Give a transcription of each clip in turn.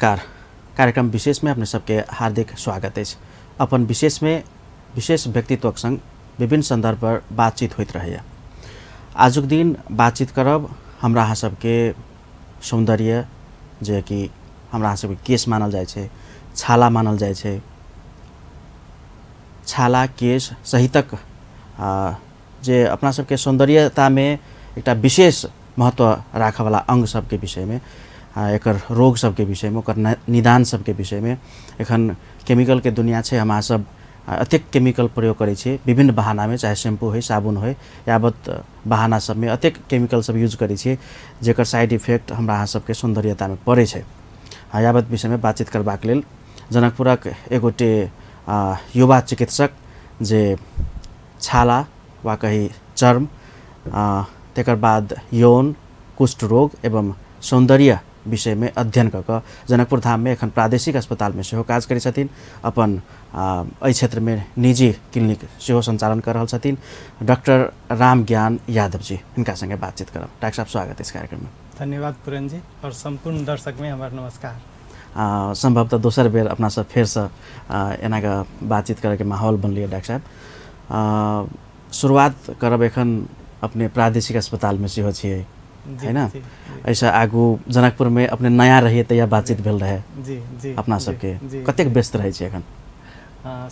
नमस्कार। कार्यक्रम विशेष में अपने सबके हार्दिक स्वागत अछि। अपन विशेष में विशेष व्यक्तित्वक संग विभिन्न संदर्भ पर बातचीत होइत रहैए। आजुक दिन बातचीत करब हमरा अहाँ सबके सौंदर्य, जे कि हमरा अहाँ सबके केश मानल जाइ छै, छाला मानल जाइ छै, छाला केश सहितक जे अपना सबके सौंदर्यतामे एकटा विशेष महत्व राखऽवला अंग सबके विषयमे, एकर रोग सबके विषयमे, ओकर निदान सबके विषयमे। एखन केमिकलके दुनिया छै, हम अहाँ सब अतेक केमिकल प्रयोग करै छियै विभिन्न बहानामे, चाहे शैम्पू होइ, साबुन होइ, यावत बहाना सबमे अतेक केमिकल सब यूज करै छियै जेकर साइड इफेक्ट हमरा अहाँ सबके सौंदर्यतामे पड़ै छै। यावत विषयमे बातचीत करबाक लेल जनकपुरक एगोटे युवा चिकित्सक जे छाला वा कही चर्म, तकर बाद यौन, कुष्ठ रोग एवं सौंदर्य विषयमे अध्ययन कऽ कऽ जनकपुर धाममे एखन प्रादेशिक अस्पतालमे सेहो काज करै छथिन। अपन एहि क्षेत्रमे निजी क्लिनिक सेहो सञ्चालन कऽ रहल छथिन डॉक्टर रामज्ञान यादव जी, हिनका संगे बातचीत करब। डॉक्टर साहब, स्वागत अछि कार्यक्रममे। धन्यवाद पूरन जी और सम्पूर्ण दर्शक में हमार नमस्कार। संभवतः दोसर बेर अपना सब फेरसँ एना कऽ बातचीत करैके माहौल बनलियै। डॉक्टर साहब, शुरुआत करब, एखन अपने प्रादेशिक अस्पतालमे सेहो छियै है ना? ऐसा आगू जनकपुर में अपने नया रहिए तहिया बातचीत भेल रहे। जी जी। अपना सबके कतेक व्यस्त रहै छै एखन?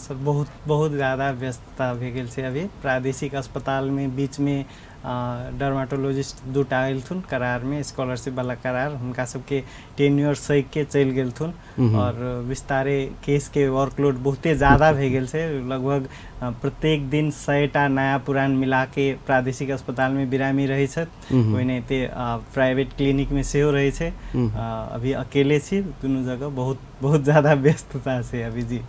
सर बहुत बहुत ज़्यादा व्यस्तता भए गेल छै। अभी प्रादेशिक अस्पतालमे बीचमे डर्माटोलॉजिस्ट दूटा अयलथुन करारमे, स्कॉलरशिप वाला करार, हुनका सबके टेन्योर सहिके चलि गेलथुन और विस्तारे केसके वर्कलोड बहुते ज़्यादा भए गेल छै। लगभग प्रत्येक दिन 100टा नया पुरान मिलाके प्रादेशिक अस्पतालमे बिरामी रहै छथि। ओहिनाहिते प्राइवेट क्लिनिकमे सेहो रहै छै। अभी अकेले छी दुनू जगह, बहुत बहुत ज़्यादा व्यस्तता छै अभी। जी।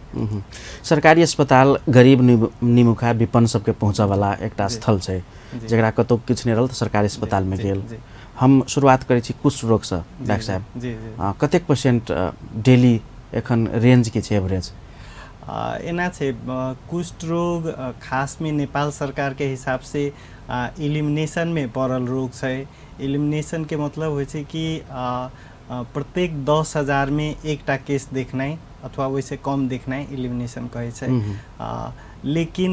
सरकारी अस्पताल गरीब निमुखा विपन्न सबके पहुँचऽवला एकटा स्थल छै, जकरा कतौ किछु नहि रहल तऽ सरकारी अस्पतालमे गेल। हम शुरुआत करै छी कुष्ठ रोगसँ। डॉक्टर साहब, कतेक पेशेंट डेली एखन रेंज के छै एवरेज? एना छै, कुष्ठ रोग खासमे नेपाल सरकारके हिसाबसँ इलिमिनेशनमे पड़ल रोग छै। इलिमिनेशनके मतलब होइ छै कि प्रत्येक 10,000में एकटा केस देखनाइ अथवा ओहिसँ कम देखनाइ इलिमिनेशन कहै छै। लेकिन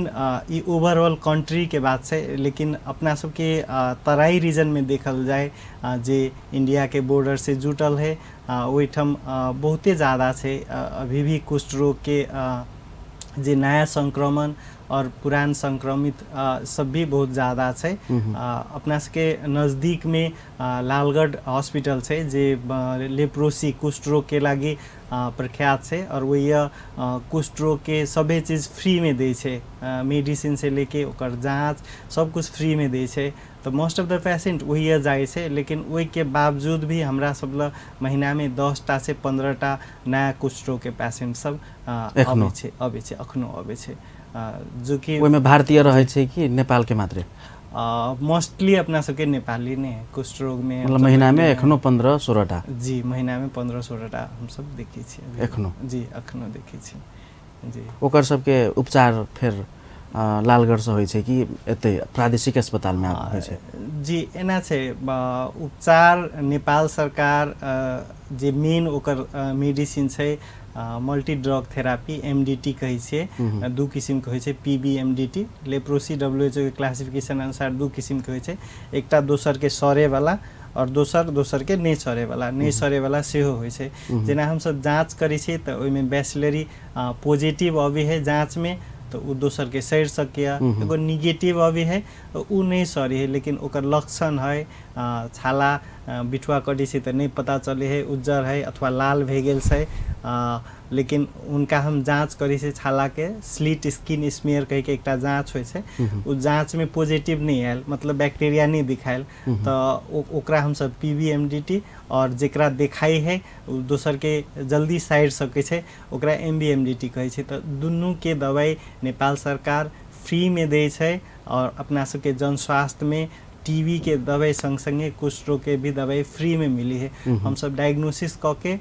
ई ओवरऑल कंट्रीके बात छै। लेकिन अपना सबके तराई रीजनमे देखल जाय जे इंडियाके बॉर्डर से जुटल है, ओहिठाम बहुते ज़्यादा छै अभी भी कुष्ठ रोगके जे नया संक्रमण और पुरान संक्रमित सब भी बहुत ज़्यादा छै। अपना सबके नज़दीकमे लालगढ़ हॉस्पिटल छै जे लेप्रोसी कुष्ठ रोगके लागि प्रख्यात छै और वही कुष्ठ रोगके सभे चीज फ्रीमे दै छै, मेडिसिन से लेके ओकर जाँच सब कुछ फ्रीमे दै छै। तऽ मोस्ट ऑफ the patient वही जाइ छै। लेकिन ओहिके बावजूद भी हमरा सब लग महीनामे 10टा से 15टा नया कुष्ठ रोगके पेशेंट सब अबै छै, अबै छै, अखनो अबै छै। जो कि ओहिमे भारतीय रहै छै कि नेपालके मात्रे? मोस्टली अपना सबके नेपाली नै कुष्ठ रोगमे। मतलब महीनामे एखनो 15-16टा? जी, महीनामे 15-16टा हमसब देखै छियै एखनो। जी, अखनो देखै छी जी। ओकर सबके उपचार फेर लालगढ़सँ होइ छै कि एतै प्रादेशिक अस्पतालमे होइ छै? जी, एना छै, उपचार नेपाल सरकार जे मेन ओकर मेडिसिन छै मल्टी ड्रग थेरापी एमडीटी कहै छियै। दू किसिमके होइ छै, पीबीएमडीटी लेप्रोसी WHO के क्लासिफिकेशन अनुसार दू किसिमके होइ छै, एकटा दोसरके सड़ेवला और दोसर दोसरके नहि सड़ेवला। नहि सड़ेवला सेहो होइ छै। जेना हमसब जाँच करै छियै तऽ ओहिमे बेसिलरी पॉजिटिव अबै है जाँचमे तऽ ओ दोसरके सड़ि सकैए, एगो निगेटिव अबै है ओ नहि सड़ै है लेकिन ओकर लक्षण है, छाला बिठुआ कटै छै तऽ नहि पता चलै है, उज्जर है अथवा लाल भए गेल छै। लेकिन हुनका हम जाँच करै छियै छालाके, स्लिट स्किन स्मेयर कहिके एकटा जाँच होइ छै, ओ जाँचमे पॉजिटिव नहि आयल, मतलब बैक्टीरिया नहि दिखायल, तऽ ओकरा हमसब पीबीएमडीटी और जेकरा देखाइ है ओ दोसरके जल्दी सड़ि सकै छै ओकरा एमबीएमडीटी कहै छै। तऽ दुनूके दवाइ नेपाल सरकार फ्रीमे दै छै और अपना सबके जनस्वास्थ्यमे टीबी के दवाई संग संगे कुष्ठ रोग के भी दवाई फ्री में मिली है। हमसब डायग्नोसिस कऽ के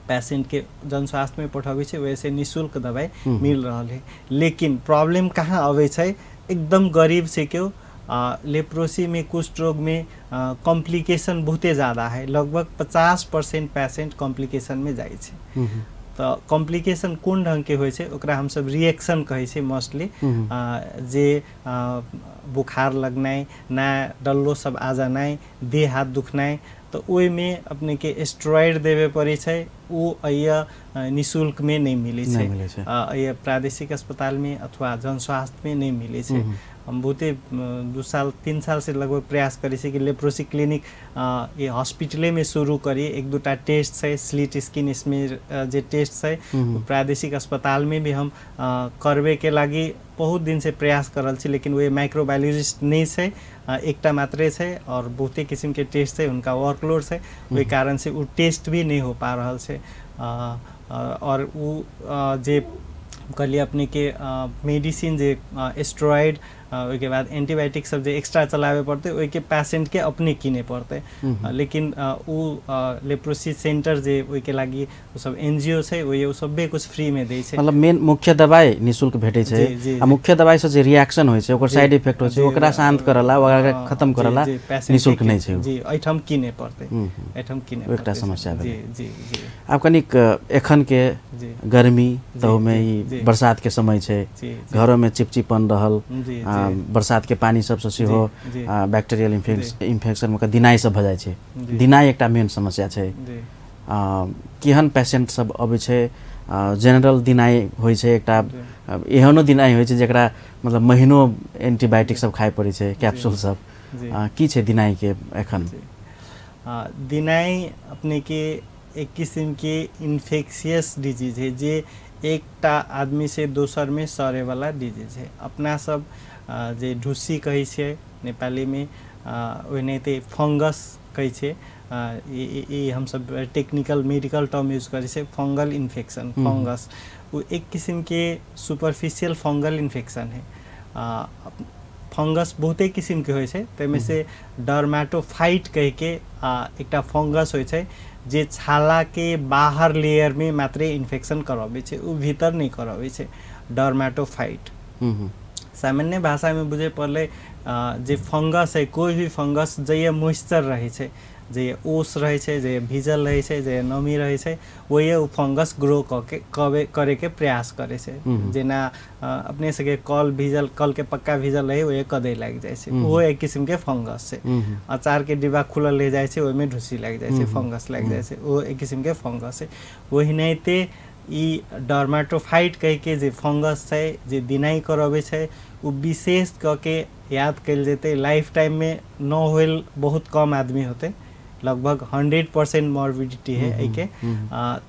पेशेंट के जनस्वास्थ्य में पठाबै छै, वैसे निःशुल्क दवाई मिल रहल है। लेकिन प्रॉब्लम कहाँ अबै छै, एकदम गरीब छै केओ, लेप्रोसी में कुष्ठ रोग में कॉम्प्लिकेशन बहुते ज़्यादा है, लगभग 50% पेशेंट कॉम्प्लिकेशन में जाइ छै। तऽ कॉम्प्लिकेशन कोन ढंग के होइ छै ओकरा हमसब रिएक्शन कहै छै मोस्टली, जे बुखार लगनाइ, ना डल्लो सब आ जानाइ, देह हाथ दुखनाइ, तऽ ओहिमे अपने के स्टेरॉइड देबे पड़ै छै। ओ अय निःशुल्क में नहि मिलै छै, अय प्रादेशिक अस्पताल में अथवा जन स्वास्थ्य में नहि मिलै छै। हम बहुते 2 साल 3 साल से लगभग प्रयास करै छी कि लेप्रोसी क्लिनिक ये हॉस्पिटले में शुरू करी। 1-2 टा टेस्ट छै, स्लिट स्किन स्मेर जे टेस्ट छै प्रादेशिक अस्पताल में भी हम करबे के लागि बहुत दिन से प्रयास कर रहल छी, लेकिन वह माइक्रोबायोलॉजिस्ट नहीं छै, एकटा मात्रे छै और बहुते किस्म के टेस्ट छै, उनका वर्कलोड छै, ओहि कारण से उ टेस्ट भी नहीं हो पा रहल छै। और उ जे कहलिए अपने के मेडिसिन जे स्टेरॉइड ओहिके बाद एंटीबायोटिक सब जे एक्स्ट्रा चलाबे पड़तै ओहिके पेशेंट के अपने किने पड़तै, लेकिन उ लेप्रोसी सेंटर जे ओहिके लागि उ सब एनजीओ छै ओहि उ सबे कुछ फ्री में दै छै। मतलब मेन मुख्य दवाई निःशुल्क भेटै छै आ मुख्य दवाई से जे रिएक्शन होइ छै ओकर साइड इफेक्ट होइ छै ओकरा शांत करला ओकरा खत्म करला निःशुल्क नै छै। जी, एठाम किने पड़तै, एठाम किने एकटा समस्या भेलै। जी जी जी। आब कनिक एखन के गर्मी तहुमे ई बरसात के समय छै, घरों में चिपचिपन रहल, बरसात के पानी सबसे सेहो बैक्टीरियल इन्फेक्शन में दिनाइ सब भऽ जाइ छै। दिनाइ एकटा मेन समस्या छै। केहन पेशेंट सब अबै छै? जनरल दिनाइ होइ छै, एकटा एहनो दिनाइ होइ छै जकरा मतलब महीनो एंटीबायोटिक सब खाय पड़ै छै, कैप्सूल सब। की छै दिनाइ के एखन? दिनाइ अपने के एक किस्म के इन्फेक्शियस डिजीज है जे एकटा आदमी से दोसर में सरे वाला डिजीज है। अपना सब जे ढुस्सी कहै छियै नेपाली में, ओनाहिते फंगस कहै छियै, ई हमसब टेक्निकल मेडिकल टर्म यूज करै छियै, फंगल इन्फेक्शन। फंगस वो एक किस्म के सुपरफिशियल फंगल इन्फेक्शन है। फंगस बहुते किस्म के होइ छै, ताहिमे से डर्माटोफाइट कहिके एकटा फंगस होइ छै जे छाला के बाहर लेयर में मात्रे इन्फेक्शन करबै छै, उ भीतर नहीं करबै छै। डर्माटोफाइट सामान्य भाषा में बुझे पड़लै जे फंगस है, कोई भी फंगस जहिया मॉइस्चर रहै छै, जे ओस रहै छै, जे भीजल रहै छै, जे नमी रहै छै, वही उ फंगस ग्रो कऽ के करे के प्रयास करै छै। जेना अपने सबके कल भीजल, कल के पक्का भीजल रहै वही कदै लागि जाइ छै, ओहो एक किस्म के फंगस छै। अचार के डिब्बा खुलल रहि जाइ छै ओहिमे ढुसी लागि जाइ छै, फंगस लागि जाइ छै, ओहो एक किस्म के फंगस छै। ओहिनाहिते ई डर्माटोफाइट कहिके जे फंगस छै जे दिनाइ करबै छै, उ विशेष कऽ के याद कयल जेतै लाइफ टाइम में न होल बहुत कम आदमी होतै, लगभग 100% मॉर्बिडिटी है एहिके।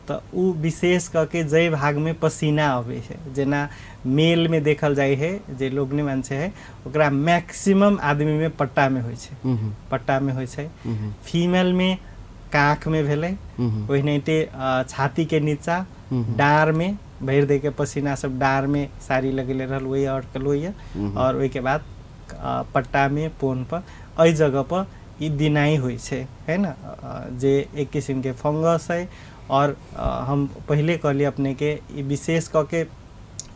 तऽ उ विशेष कऽ के जाहि भागमे पसीना अबै छै, जेना मेल में देखल जाइ है जे लोग नहीं मानছে है ओकरा मैक्सिमम आदमी में पट्टा में होइ छै, पट्टा में होइ छै। फीमेल में काँख में भेलै, ओहिनाहिते छाती के नीचा डाँर में भरि दे के पसीना सब डाँर में साड़ी लगेले रहल वही अटकल होइए, और ओहिके बाद पट्टा में पोन पर एहि जगह पर ई दिनाइ होइ छै, है ना, जे एक किस्म के फंगस है। और हम पहले कहलिए अपने के ई विशेष कऽ के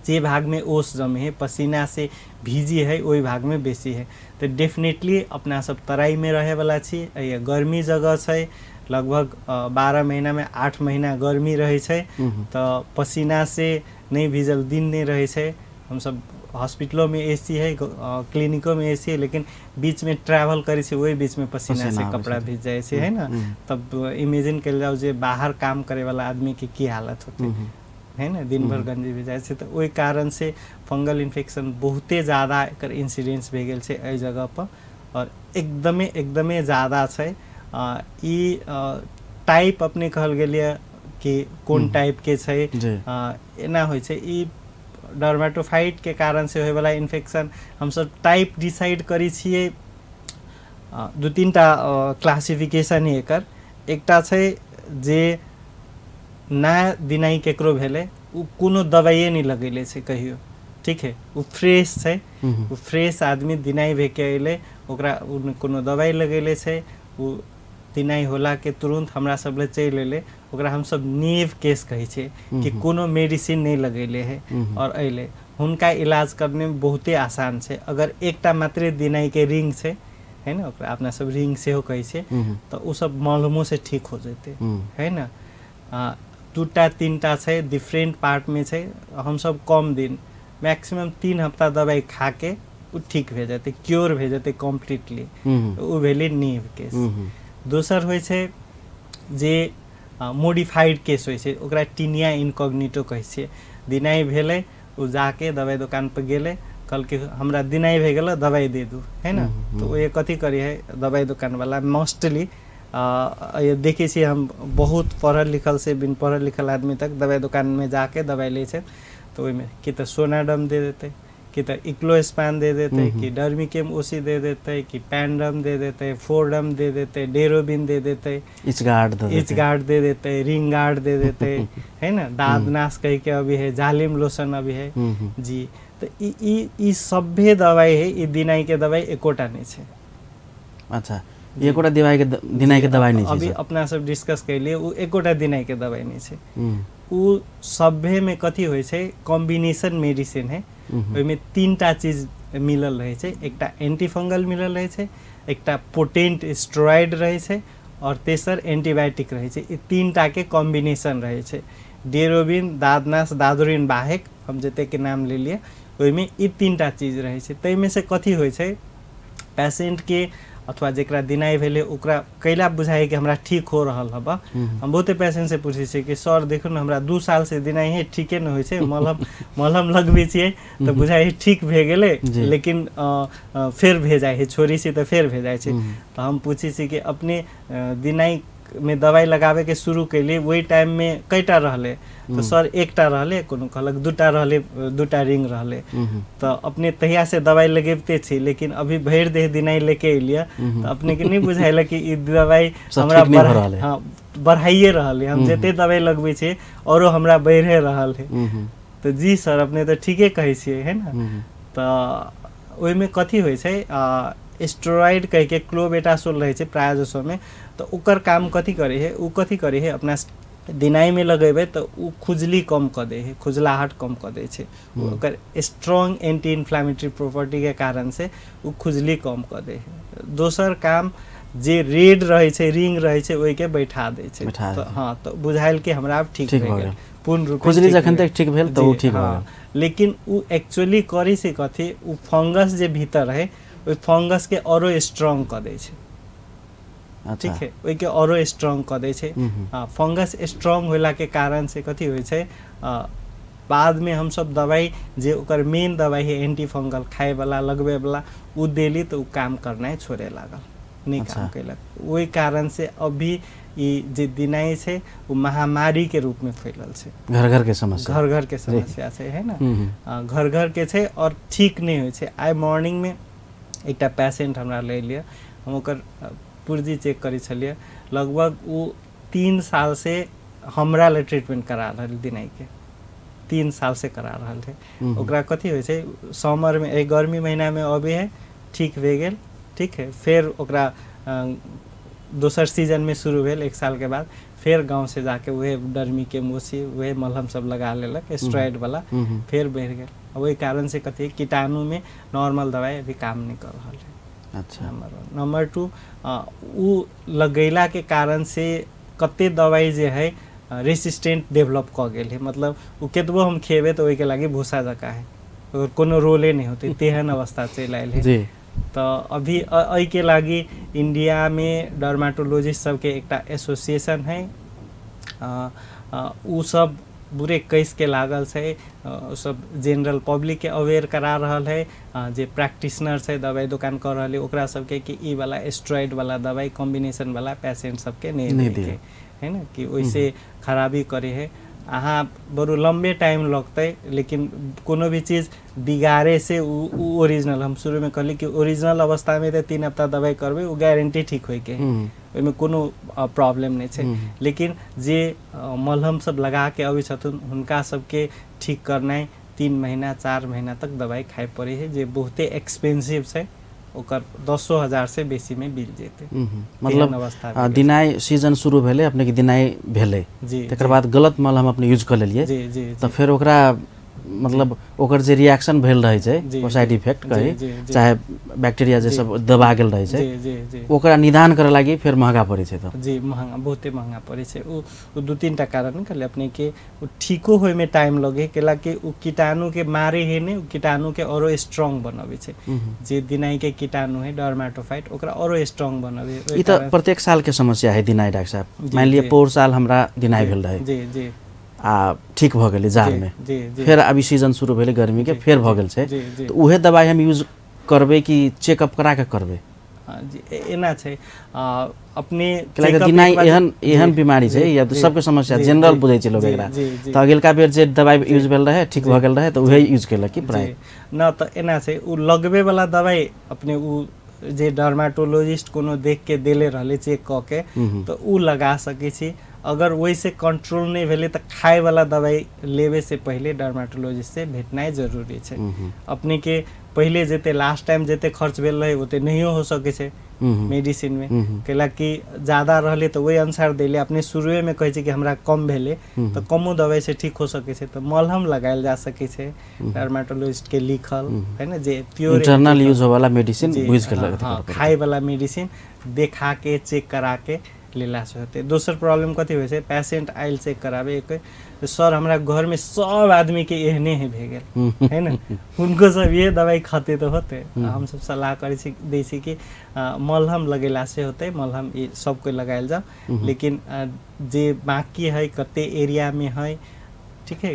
जे भाग में ओस जमे है, पसीना से भीजी है, ओहि भाग में बेसी है। तो डेफिनेटली अपना सब तराई में रहे वाला छी, गर्मी जगह छै, लगभग 12 महीना में 8 महीना गर्मी रहै छै, तऽ पसीना से नहीं भीजल दिन नहीं रहै छै। हमसब हॉस्पिटलो में एसी है, क्लिनिको में एसी है, लेकिन बीच में ट्रैवल करै छै वही बीच में पसीना से कपड़ा भीज जाइ छै, है ना। तब इमेजिन कयल जाउ जे बाहर काम करे वाला आदमी के की हालत होतै, है ना, दिन भर गंजी भीज जाइ छै। तऽ ओहि कारण से फंगल इन्फेक्शन बहुते ज़्यादा एकर इंसिडेंस भए गेल छै एहि जगह पर, और एकदमे एकदमे ज़्यादा छै। ई टाइप अपने कहल गेल कि कोन टाइप के छै, एना होइ छै। ई डर्माटोफाइट के कारण से होयवला इन्फेक्शन हमसब टाइप डिसाइड करै छियै, 2-3 टा क्लासिफिकेशन है एकर। एकटा छै जे ना दिनाइ केकरो भेलै, उ कोनो दवाइए नहीं लगेले छै कहियो, ठीक है, उ फ्रेश छै, उ फ्रेश आदमी दिनाइ भए के अयलै, ओकरा कोनो दवाइ लगेले छै, उ दिनाइ होला के तुरंत हमरा सब ले चलि अयलै, ओकरा हमसब नेव केस कहै छियै कि कोनो मेडिसिन नहीं लगेले है और अयलै। हुनका इलाज करने में बहुते आसान छै। अगर एकटा मात्रे दिनाइके रिंग छै, है ने, ओकरा अपना सब रिंग सेहो कहै छियै, तऽ ओ सब मलहमो से ठीक हो जेतै, है ने। दूटा तीनटा छै, डिफरेंट पार्टमे छै, हमसब कम दिन मैक्सिमम 3 हफ्ता दवाइ खाके ओ ठीक भए जेतै, क्योर भए जेतै कम्प्लीटली। ओ भेलै नीव केस। दोसर होइ छै जे मोडिफाइड केस होइ छै, ओकरा टिनिया इनकॉग्निटो कहै छियै। दिनाइ भेलै, ओ जाके दवाइ दोकान पर गेलै, कहलकै हमरा दिनाइ भए गेल, दवाइ दे दू, है ने। तऽ ओ कथी करी है दवाइ दोकानवला, मोस्टली देखै छियै हम बहुत पढ़ल लिखल से बिन पढ़ल लिखल आदमी तक दवाइ दोकानमे जाके दवाइ लै छै। तऽ ओहिमे कि तऽ सोनाडम दे देतै, कि तऽ इक्लोस्पान दे देतै, कि डर्मिकेम ओसी दे देतै, कि पैंडम दे देतै, फोरडम दे देतै, डेरोबिन दे देतै, इचगार्ड दे देतै, रिंग गार्ड दे देतै, है ने, दाद नाश कह के अभी है, जालिम लोशन अभी है जी। तऽ ई ई सभे दवाइ है, ई दिनाइके दवाइ एकोटा नहि छै। अच्छा, एकोटा दवाई के दिनाइके दवाइ नहि छै। अभी अपना सब डिस्कस कैलियै, ओ एकोटा दिनाइके दवाइ नहि छै। ओ सभेमे कथी होइ छै, कॉम्बिनेशन मेडिसिन है, ओहिमे 3टा चीज मिलल रहै छै। एकटा एंटीफंगल मिलल रहै छै, एकटा पोटेंट स्टेरॉइड रहै छै, और तेसर एंटीबायोटिक रहै छै। ई 3टाके कॉम्बिनेशन रहै छै। डेरोबिन, दादनास, दादोरिन बाहेक हम जतेकके नाम लेलियै ओहिमे ई 3टा चीज रहै छै। ताहिमे से कथी होइ छै, पेशेंटके अथवा जकरा दिनाइ भेलै ओकरा कैला बुझाइ कि हमरा ठीक हो रहल हबा। हम बहुते पेशेंट से पूछै छियै कि सर देखू ने हमरा 2 साल से दिनाइ है, ठीके नहि होइ छै, मलहम लगबै छियै तऽ बुझाइ है ठीक भए गेलै, लेकिन फेर भे जाइ है, छोड़ै छियै तऽ फेर भे जाइ छै। तऽ हम पूछै छियै कि अपने दिनाइ में दवाइ लगाबैके शुरू कैलियै ओहि टाइममे कैटा रहलै? तऽ सर एकटा रहलै, कोनो कहलक 2टा रहलै, 2टा रिंग रहलै। तऽ अपने तहिया से दवाइ लगेबते छी, लेकिन अभी भरि देह दिनाइ लेके एलियै तऽ अपनेके नहि बुझाइल कि ई दवाइ हमरा हाँ बढ़ाइए रहल है, हम जते दवाइ लगबै छियै औरो हमरा बढ़िए रहल है। तऽ जी सर अपने तऽ ठीके कहै छियै, है ने। तऽ ओहिमे कथी होइ छै, स्टेरॉइड कहिके क्लोबेटासोल रहै छै प्रायः जसोमे, तऽ ओकर काम कथी करै है, ओ कथी करै है, अपना दिनाइमे लगेबै तऽ ओ खुजली कम कऽ दै है, खुजलाहट कम कऽ दै छै। ओकर स्ट्रॉन्ग एंटी इन्फ्लामेटरी प्रॉपर्टीके कारण से ओ खुजली कम कऽ दै है। दोसर काम जे रेड रहै छै, रिंग रहै छै, ओहिके बैठा दै छै। तऽ हाँ, तऽ बुझायल कि हमरा आब ठीक भए गेल पूर्ण रूप, खुजली जखन तक ठीक भेल तऽ ओ ठीक भऽ गेल। लेकिन ओ एक्चुअली करै छै कथी, ओ फंगस जे भीतर है ओहि फंगसके औरो स्ट्रॉन्ग कऽ दै छै। ठीक है, ओहिके औरो स्ट्रॉन्ग कऽ दै छै। फंगस स्ट्रॉन्ग होलाके कारण से कथी होइ छै, बादमे हमसब दवाइ जे ओकर मेन दवाइ है एंटी फंगल खायवला लगबैवला ओ देली तऽ ओ काम करनाइ छोड़े लागल, नहि काम केलक। ओहि कारण से अभी ई जे दिनाइ छै ओ महामारीके रूपमे फैलल छै, घर घर के समस्या, घर घर के समस्या छै, है ने, घर घर के छै और ठीक नहि होइ छै। आइ मॉर्निंगमे एकटा पेशेंट हमरा लै लिअ, हम ओकर पुर्जी चेक करै छलियै, लगभग ओ 3 साल से हमरा लए ट्रीटमेंट करा रहल दिनाइके, 3 साल से करा रहल है। ओकरा कथी होइ छै, समरमे एहि गर्मी महीनामे अबै है, ठीक भए गेल, ठीक है, फेर ओकरा दोसर सीजनमे शुरू भेल 1 सालके बाद, फेर गाँव से जाके वह डर्मी के मोसी वह मलहम सब लगा लेलक स्टेरॉइड वाला, फेर बढ़ि गेल। ओहि कारण से कथी कीटाणुमे नॉर्मल दवाइ अभी काम नहि कर रहल है। अच्छा, नंबर 1। नंबर 2, ओ लगैला के कारण से कते दवाइ जे है रेसिस्टेंट डेवलप कऽ गेल है, मतलब ओ केतबो हम खेबै तऽ ओहिके लागि भूसा जकाँ है, ओकर कोनो रोले नहि होतै, तेहन अवस्था चलि आयल है। तऽ अभी एहिके लागि इंडियामे डर्माटोलॉजिस्ट सबके एकटा एसोसिएशन है, ओ सब बुरे कसके लागल छै, ओ सब जेनरल पब्लिकके अवेयर करा रहल है, जे प्रैक्टिशनर छै दवाइ दोकान कऽ रहल है ओकरा सबके कि ई वाला स्टेरॉइड वाला दवाइ कॉम्बिनेशन वाला पेशेंट सबके नहि दैके है ने, कि ओहिसे खराबी करे है। अहाँ बड़ू लम्बे टाइम लगतै, लेकिन कोनो भी चीज बिगाड़े से उ ओरिजिनल, हम शुरूमे कहली कि ओरिजिनल अवस्थामे तऽ 3 हफ्ता दवाइ करबै ओ गारंटी ठीक होइके है, ओहिमे कोनो प्रॉब्लम नहि छै। लेकिन जे मलहम सब लगाके अबै छथुन हुनका सबके ठीक करनाइ 3 महीना 4 महीना तक दवाइ खाइ पड़ै है, जे बहुते एक्सपेंसिव छै, ओकर 10,000 से बेसीमे बिल जेतै। मतलब दिनाइ सीजन शुरू भेलै, अपने के दिनाइ भेलै, तकर बाद गलत मलहम अपने यूज कऽ लेलियै, जी जी, तऽ फेर ओकरा मतलब ओकर जे रिएक्शन भेल रहै छै ओ साइड इफेक्ट कही चाहे बैक्टीरिया जे सब दबा गेल रहै छै ओकरा निदान करे लागि फेर महंगा पड़ै छै। तऽ जी महंगा, बहुते महंगा पड़ै छै। ओ 2-3 टा कारण कहले अपने के, ओ ठीको होय में टाइम लगे, कैला कि ओ कीटाणु के मारे है ने, ओ कीटाणु के औरो स्ट्रांग बनाबै छै। जे दिनाई के कीटाणु है डर्माटोफाइट, ओकरा औरो स्ट्रांग बनाबै। ई तऽ प्रत्येक साल के समस्या है दिनाई डॉक्टर साहब। मान लिअ पौर साल हमरा दिनाई भेल रहे जी जी आ ठीक भऽ गेलै जाड़मे, फेर अभी सीजन शुरू भेलै गर्मीके, फेर भऽ गेल छै, तऽ उहे दवाइ हम यूज करबै कि चेकअप करा के करबै? जी एना छै अपने दिनाई एहन एहन बीमारी छै या सबके समस्या जनरल बुझै छै लोग एकरा, तऽ अगिलका बेर जे दवाइ यूज भेल रहे ठीक भऽ गेल रहे तऽ उहे यूज केलक कि प्राय न। तऽ एना छै ओ लगबे वाला दवाइ अपने उ जे डर्माटोलॉजिस्ट कोनो देख के देले रहले चेक कऽ के तऽ उ लगा सकै छी। अगर वैसे कंट्रोल नहीं भेलै तऽ खाए वाला दवाई लेवे से पहले डर्माटोलॉजिस्ट से भेटनाइ जरूरी छै। अपने के पहले जते लास्ट टाइम जते खर्च भेल रहे ओते नहियो हो सकै छै मेडिसिन में, कैला कि ज्यादा रहले तऽ ओहि अनुसार देले। अपने शुरुए में कहै छै कि हमरा कम भेलै तऽ कमो दवाई से ठीक हो सकै छै, तऽ मलहम लगायल जा सकै छै डर्माटोलॉजिस्ट के लिखल है ना, जे प्योर इंटरनल यूज होय वाला मेडिसिन बुझ के लगत, खाए वाला मेडिसिन देखा के चेक करा के लेला से होते। दोसर प्रॉब्लम कथी होइ छै, पेशेंट आयल चेक कराबे एक सर हमरा घर में सब आदमी के एहने है भे गेल है ना, हुनको सब ये दवाई खाते तो होते। हम सब सलाह करै छी दै छी कि मलहम लगेला से होते, मलहम ई सब कोई लगायल जाओ, लेकिन जे बाकी है कते एरिया में है ठीक है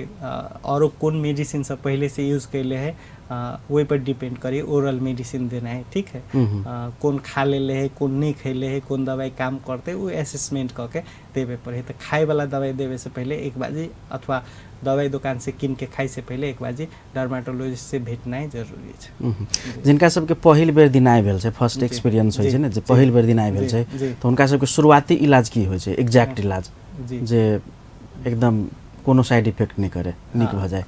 औरो कोन मेडिसिन सब पहले से यूज कैले है वही पर डिपेंड करी ओरल मेडिसिन देना है ठीक है। कौन खा लेले है कौन नहीं खैले है कौन दवाई काम करते वो असेसमेंट करके देवे पड़े। तो खाए वाला दवाई देवे से पहले एक बाजी अथवा दवाई दुकान से किन के खाए से पहले एक बाजी डर्माटोलॉजिस्ट से भेटनाइ जरूरी है। जिनका सबके पहिल बेर दिनाइ भेल छै, फर्स्ट एक्सपीरियंस होइ छै ने, जे पहिल बेर दिनाइ भेल छै तऽ हुनका सबके शुरुआती इलाज की होइ छै, एग्जैक्ट इलाज जे एकदम कोनो साइड इफेक्ट नहीं करे, नीक भऽ जाए?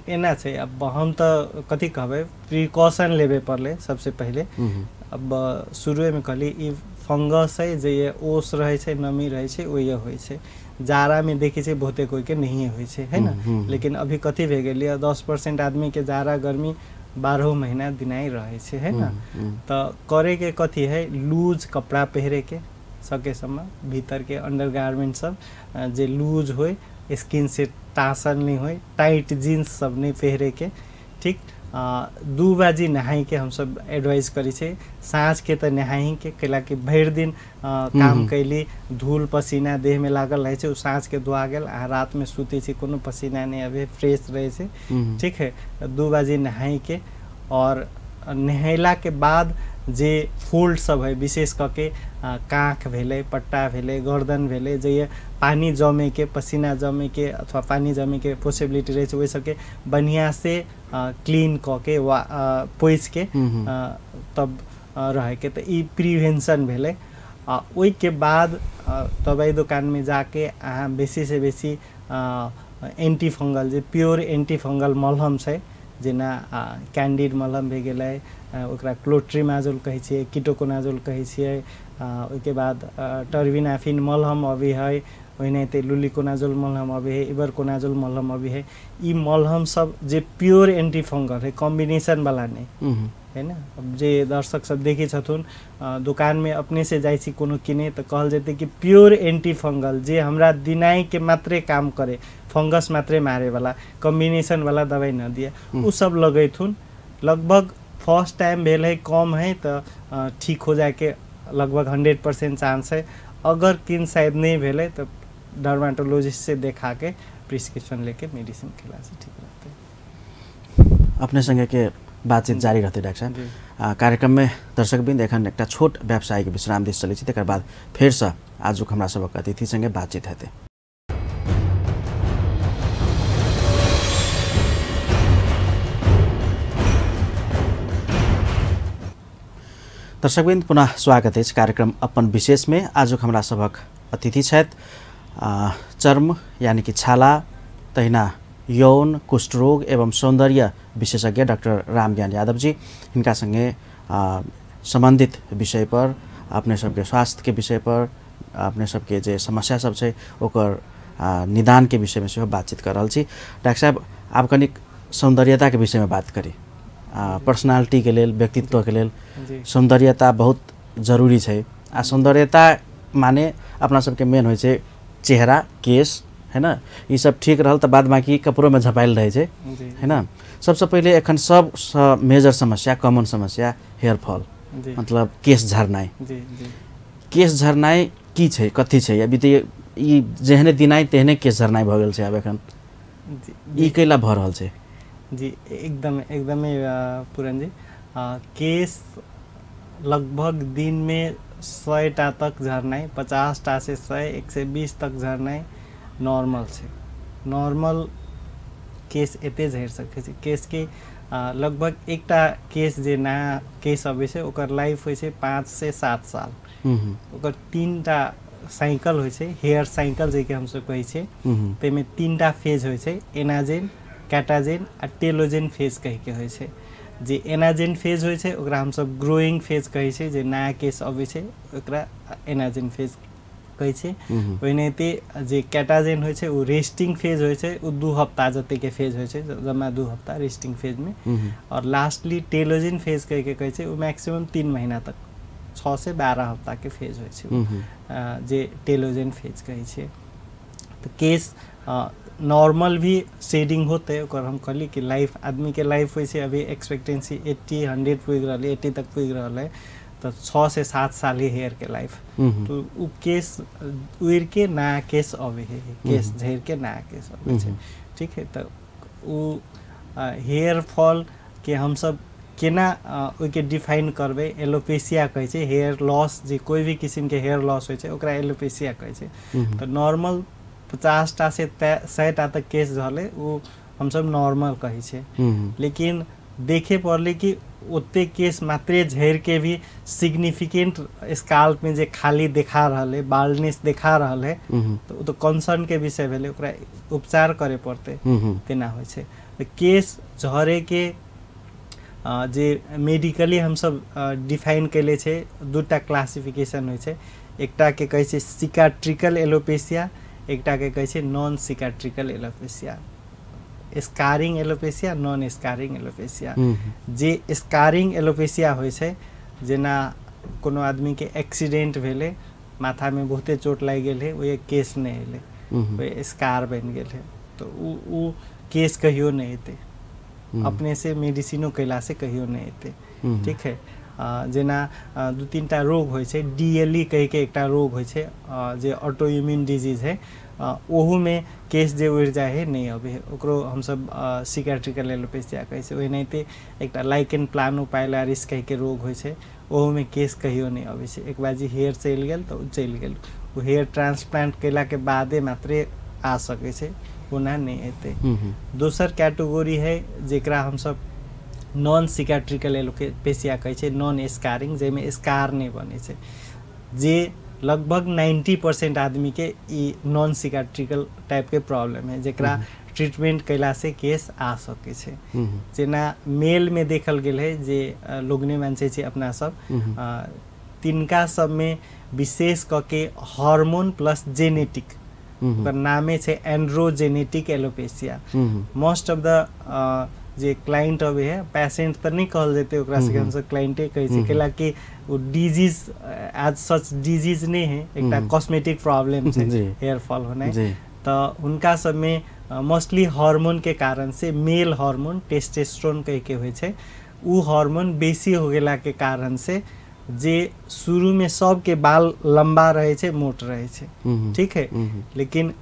एना छै अब हम तऽ कथी कहबै प्रिकॉशन लेबे पड़लै सबसे पहिले। अब शुरुएमे कहली ई फंगस है जे ये ओस रहै छै नमी रहै छै ओहे होइ छै। जाड़ामे देखै छै बहुते कोइके नहिए होइ छै है ना, लेकिन अभी कथी भए गेलै 10% आदमीके जाड़ा गर्मी 12 महीना दिनाइ रहै छै है ना। तऽ करैके कथी है, लूज कपड़ा पहिरेके सकेसम्म, भीतरके अंडर गार्मेंट सब जे लूज होइ, स्किन से टाँसल नहीं होय, टाइट जीन्स सब नहीं पहिरे के ठीक। 2 बाजी नहाय के हम सब एडवाइस करै छै, साँझ के तऽ नहाय के, कैला कि भरि दिन काम कैली धूल पसीना देह में लागल रहै छै, ओ साँझ के धोआ गेल आ रात में सुतै छै कोनो पसीना नहीं आबै, फ्रेश रहै छै ठीक है। 2 बाजी नहाय के और नहेला के बाद जे फोल्ड सब है विशेष करके काँख भेलै पट्टा भेलै गर्दन भेलै जे पानी जमे के पसीना जमे के अथवा पानी जमे के पॉसिबिलिटी रहै छै ओहि सबके बढ़िया से क्लीन कऽ के वा पोछि के तब रहैके। तऽ ई प्रिवेंशन भेलै। आ ओहिके बाद दवाई दोकानमे जाके अहाँ बेसी से बेसी एंटी फंगल जे प्योर एंटी फंगल मलहम छै जेना कैंडिड मलहम भए गेलै, ओकरा क्लोट्रीमाजोल कहै छियै, कीटोकोनाजोल कहै छियै, ओहिके बाद टर्बिनाफिन मलहम अबै है, ओहिनाहिते लुलिकोनाजोल मलहम अबै है, इबरकोनाजोल मलहम अबै है। ई मलहम सब जे प्योर एंटी फंगल है कॉम्बिनेशन वाला नहीं है ना। अब जे दर्शक सब देखै छथुन दोकानमे अपने से जाइ छी कोनो किने तऽ कहल जेतै कि प्योर एंटी फंगल जे हमरा दिनाइ के मात्रे काम करे, फंगस मात्रे मारे वाला कॉम्बिनेशन वाला दवाई न दिए, उ सब लगैथुन। लगभग फर्स्ट टाइम भेल है कम है तऽ ठीक हो जाके लगभग 100% चांस है। अगर किन शायद नहीं भेलै तऽ डर्माटोलॉजिस्ट से देखा के प्रिस्क्रिप्शन लेके मेडिसिन खेला से ठीक रहतै। अपने संगे के बातचीत जारी रहतै डाक्टर साहब। कार्यक्रम में दर्शकबिंद एखन एकटा छोट व्यावसायिक विश्राम दिस चलै छी, तकर बाद फेरसँ आजुक हमरा सबक अतिथि संगे बातचीत हेतै। दर्शकबिंद पुनः स्वागत अछि कार्यक्रम अपन विशेष में। आजुक हमरा सबक अतिथि छथि चर्म यानी कि छाला तहिना यौन कुष्ठरोग एवं सौंदर्य विशेषज्ञ डॉक्टर रामज्ञान यादव जी। हिनका संगे संबंधित विषय पर अपने सबके स्वास्थ्य के विषय पर अपने सबके जे समस्या सब छै ओकर निदान के विषय में सेहो बातचीत कर रहल छी। डॉक्टर साहब आब कनिक सौंदर्यताके विषयमे बात करी। पर्सनालिटीके लेल, व्यक्तित्वके लेल सौंदर्यता बहुत जरूरी छै। आ सौंदर्यता माने अपना सबके मेन होइ छै चेहरा, केश, है ना। ई सब ठीक रहल तऽ बाद बाकी कपड़ोमे झपायल रहै छै, है ना। सबसँ पहिले एखन सबसँ मेजर समस्या, कॉमन समस्या हेयर फॉल, मतलब केश झरनाइ। केश झरनाइ की छै, कथी छै? अभी तऽ ई जेहने दिनाइ तेहने केश झरनाइ भऽ गेल छै आब एखन। ई कैला भऽ रहल छै? जी एकदम एकदमै पूरन जी, केश लगभग दिनमे 100 टा तक झरनाइ, 50 टा से 100, 120 तक झरनाइ नॉर्मल छै। नॉर्मल केश एते झड़ि सकै छै। केशके लगभग एकटा केश जे नया केश अबै छै ओकर लाइफ होइ छै 5 से 7 साल। ओकर 3 टा साइकिल होइ छै, हेयर साइकिल जेके हमसब कहै छियै। ताहिमे 3 टा फेज होइ छै, एनाजेन, कैटाजेन आ टेलोजेन फेज कहिके होइ छै। जे एनाजेन फेज होइ छै ओकरा हमसब ग्रोइंग फेज कहै छै, जे नया केश अबै छै ओकरा एनाजेन फेज कहै छै। ओहिनाहिते जे कैटाजेन होइ छै ओ रेस्टिंग फेज होइ छै, ओ 2 हफ्ता जतेके फेज होइ छै, जमा 2 हफ्ता रेस्टिंग फेजमे। और लास्टली टेलोजेन फेज कहिके कहै छै, ओ मैक्सिमम 3 महीना तक, 6 से 12 हफ्ताके फेज होइ छै जे टेलोजेन फेज कहै छै। तऽ केश नॉर्मल भी शेडिंग होतै, ओकर हम कहली कि लाइफ आदमीके लाइफ होइ छै अभी एक्सपेक्टेंसी 80 100 पुगि रहल है, 80 तक पुगि रहल है, तऽ 6 से 7 साल ही हेयर के लाइफ। तो उ केश उड़ि के नया केश अबै है, केश झड़ि के नया केश अबै छै, ठीक है। तऽ उ हेयर फॉल के हमसब केना ओहिके डिफाइन करबै, एलोपेसिया कहै छै। हेयर लॉस, जे कोइ भी किसिमके हेयर लॉस होइ छै ओकरा एलोपेसिया कहै छै। तऽ नॉर्मल 50 टा से 100 टा तक केश झड़लै ओ हमसब नॉर्मल कहै छै। लेकिन देखे पड़लै कि ओते केश मात्रे झड़ि के भी सिग्निफिकेंट स्काल्प में जे खाली देखा रहल है, बाल्डनेस देखा रहल है, तऽ ओ तऽ कंसर्न के विषय भेलै, ओकरा उपचार करे पड़तै, तेना होइ छै। तऽ केश झड़े के जे मेडिकली हमसब डिफाइन कैले छै, 2 टा क्लासिफिकेशन होइ छै। एकटा के कहै छै सिकाट्रिकल एलोपेसिया, एकटा के कहै छै non cicatricial alopecia. Scarring alopecia, non scarring alopecia. जे स्कारिंग एलोपेसिया होइ छै, जेना कोनो आदमीके एक्सीडेंट भेलै, माथामे बहुते चोट लागि गेल है, ओहि केश नहि एलै, ओहि स्कार बनि गेल है, तऽ उ केश कहियो नहि एतै, अपने से मेडिसिनो कैला से कहियो नहि एतै, ठीक है। जेना 2-3 टा रोग होइ छै, DLE कहिके एकटा रोग होइ छै जे ऑटो इम्यून डिजीज है, ओहूमे केश जे उड़ि जाइ है नहि अबै है, ओकरो हमसब सिकाट्रिकल एलोपेसिया कहै छै। ओहिनाहिते एकटा लाइकेन प्लानोपाइलारिस कहिके रोग होइ छै, ओहूमे केश कहियो नहि अबै छै। एक बार जे हेयर चलि गेल तऽ ओ चलि गेल, ओ हेयर ट्रांसप्लांट कयलाके बादे मात्रे आ सकै छै, ओना नहि एतै। दोसर कैटेगोरी है जेकरा हमसब नॉन सिकाट्रिकल एलोपेसिया कहै छै, नॉन स्कारिंग, जाहिमे स्कार नहि बनै छै, जे लगभग 90% आदमीके ई नॉन सिकाट्रिकल टाइपके प्रॉब्लम है, जेकरा ट्रीटमेंट कैला से केश आ सकै छै। जेना मेलमे देखल गेल है जे लोगने मानसे छै अपना सब, तिनका सबमे विशेष कऽ के हार्मोन प्लस जेनेटिक, ओकर नामे छै androgenetic alopecia. Most of the जे क्लाइंट अबै है, पेशेंट तऽ नहि कहल जेतै ओकरा सबके, हमसब क्लाइंटे कहै छियै, कैला कि ओ डिजीज एज सच डिजीज नहि है, एकटा कॉस्मेटिक प्रॉब्लम छै हेयर फॉल होनाइ। तऽ हुनका सबमे मोस्टली हार्मोन के कारण से, मेल हार्मोन टेस्टोस्टेरोन कहिके होइ छै, उ हार्मोन बेसी हो गेला के कारण से जे शुरूमे सबके बाल लम्बा रहै छै, मोट रहै छै, ठीक है, लेकिन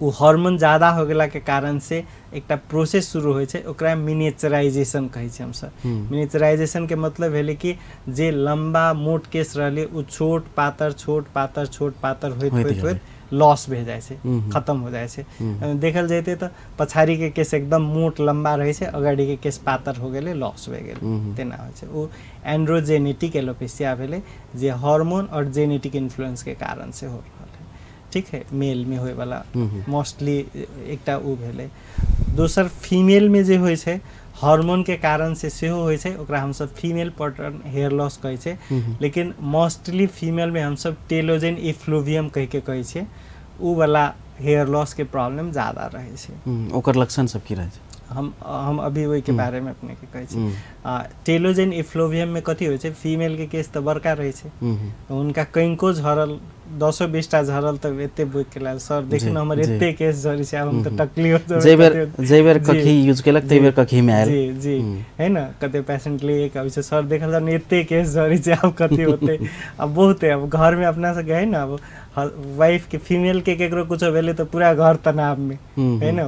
ओ हार्मोन ज़्यादा हो गेला के कारण से एकटा प्रोसेस शुरू होइ छै, ओकरा मिनिएचराइजेशन कहै छै हमसब। मिनिएचराइजेशन के मतलब भेलै कि जे लम्बा मोट केश रहलै ओ छोट पातर छोट पातर छोट पातर होइत होइत होइत लॉस भए जाइ छै, खत्म हो जाइ छै। देखल जैतै तऽ पछाड़ी के केश एकदम मोट लम्बा रहै छै, अगाड़ी के केश पातर हो गेलै, लॉस भए गेलै, तेना होइ छै। ओ एंड्रोजेनेटिक एलोपेसिया भेलै जे हार्मोन और जेनेटिक इन्फ्लुएंस के कारण से हो रहल है, ठीक है, मेल में होय वाला मोस्टली एकटा उ भेलै। दोसर फीमेल में जे होइ छै हार्मोन के कारण से सेहो होइ छै, ओकरा हमसब फीमेल पैटर्न हेयर लॉस कहै छै, लेकिन मोस्टली फीमेल में हमसब टेलोजेन इफ्लुवियम कहि के कहै छै, उ वाला हेयर लॉस के प्रॉब्लम ज़्यादा रहै छै। ओकर लक्षण सब की रहै छै? हम अभी ओहिके बारेमे अपनेके कहै छी। टेलोजेन इफ्लोवियममे कथी होइ छै, फीमेलके केस तऽ बड़का रहै छै, हुनका कनिको झरल 10-20 टा झरल तऽ एते बोकि के सर देखिन हमर एते केस झरै छै, आब हम तऽ टकली हो जाहि बेर कखी यूज केलक ताहि बेर कखी मे आयल। जी जी है न, कते पेशेंट ले एक अबै छै सर देखल जाउ एते केस झरै छै आब कथी होतै, आब बहुते अब घर में अपना सबके है न, अब वाइफ के फीमेल के केकरो कुछो भेलै तऽ पूरा घर तनाव में है न,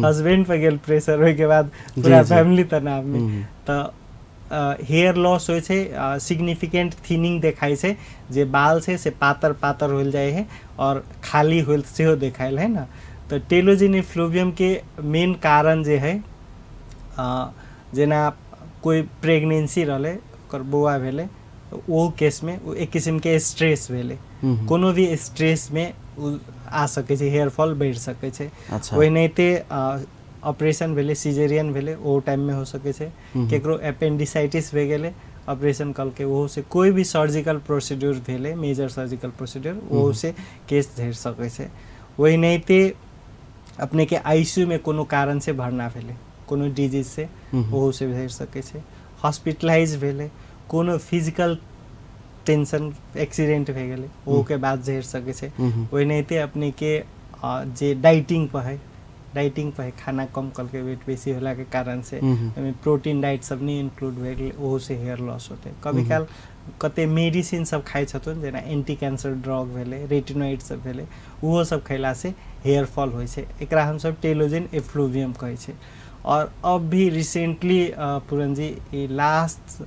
हस्बैंड पर गेल प्रेशर, ओहिके बाद पूरा फैमिली तनाव में। तऽ हेयर लॉस होइ छै, सिग्निफिकेंट थिनिंग देखाइ छै, जे बाल छै से पातर पातर होल जाइ है और खाली होल सेहो देखायल है न। तऽ टेलोजेन इफ्लुवियम के मेन कारण जे है, जेना कोइ प्रेगनेंसी रहलै ओकर बौआ भेलै, ओ केसमे ओ एक किसिमके स्ट्रेस भेलै, कोनो भी स्ट्रेसमे ओ आ सकै छै, हेयर फॉल बढ़ि सकै छै। ओहिनाहिते ऑपरेशन भेलै, सिजेरियन भेलै, ओहो टाइममे हो सकै छै। केकरो एपेंडिसाइटिस भए गेलै, ऑपरेशन कलके ओहो से, कोइ भी सर्जिकल प्रोसीड्यूर भेलै, मेजर सर्जिकल प्रोसीड्यूर, ओहो से केस झड़ि सकै छै। ओहिनाहिते अपनेके आईसीयू में कोनो कारण से भर्ना भेलै, कोनो डिजीज से, ओहो से झड़ि सकै छै। हॉस्पिटलाइज भेलै, कोनो फिजिकल टेंशन एक्सीडेंट भए गेलै, ओहोके बाद झड़ि सकै छै। ओहिनाहिते अपनेके जे डाइटिंग पर है, डाइटिंग पर खाना कम करके वेट बेसी होला के कारण से ओहिमे प्रोटीन डाइट सब नहीं इंक्लूड भए गेलै, ओहो से हेयर लॉस होतै। कभी काल कते मेडिसिन सब खाइ छथुन, जेना एंटी कैंसर ड्रग भेलै, रेटिनोइड सब भेलै, ओहो सब खयला से हेयर फॉल होइ छै। एकरा हमसब टेलोजेन एफ्लुवियम कहै छै। और अब भी रिसेंटली पूरन जी ई लास्ट